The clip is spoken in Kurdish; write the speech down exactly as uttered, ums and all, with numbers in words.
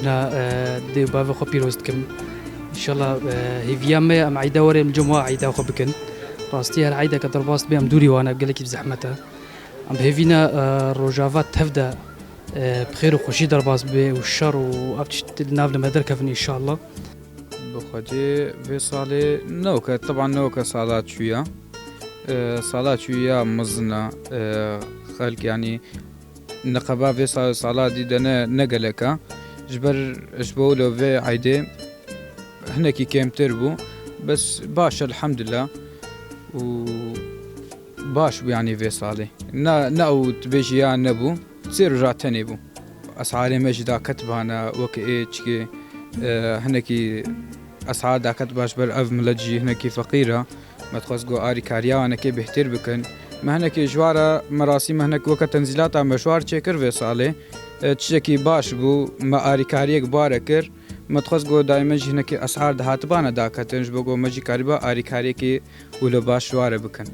Na, e, dê û bavê xwe pîroz dikim. Înşallah, e, hêviya me ye em eyda were em cem wa eyda xwe bikin. Rastî her eydeke derbas dibe em dûrî wan e, gelekî bi zehmet e. Em bi hêvî ne, e, rojava tev de, e, bi xêr û xweşî derbas bibe û şer û ev tişt li nav li me derkevin înşallah. Bi xwedê vê salê ne weke, teban ne weke sala çûya. E, sala çûya mezin e, e, xelk yanî neqeba vê sa-, sala dî de ne, ne gelek e. Ji ber, ji bo wilo vê eydê hinekî kêmtir bû. Bes baş e, elhamdulillah. Û baş bû, yanî vê salê. Ne, ne ew tu bêjî ya nebû. Sê roja tenê bû. Esharê me jî daketibana weke ê çikê, e, hinekî eshar daketiba ji ber ev milet jî hinekî feqîr e. Me dixwest ku arîkariya wan hinekê bêhtir bikin. Me hinekî ji wan re merasîm, me hinek weke tenzîlata me ji wan çêkir vê salê. E, tiştekî baş bû. Me arîkariyek bare kir. Me dixwest ku daîme jî hinekî eshar dihatibana daketin, ji bo ku me jî karîba arîkariyekî wilo baş ji wan re bikin.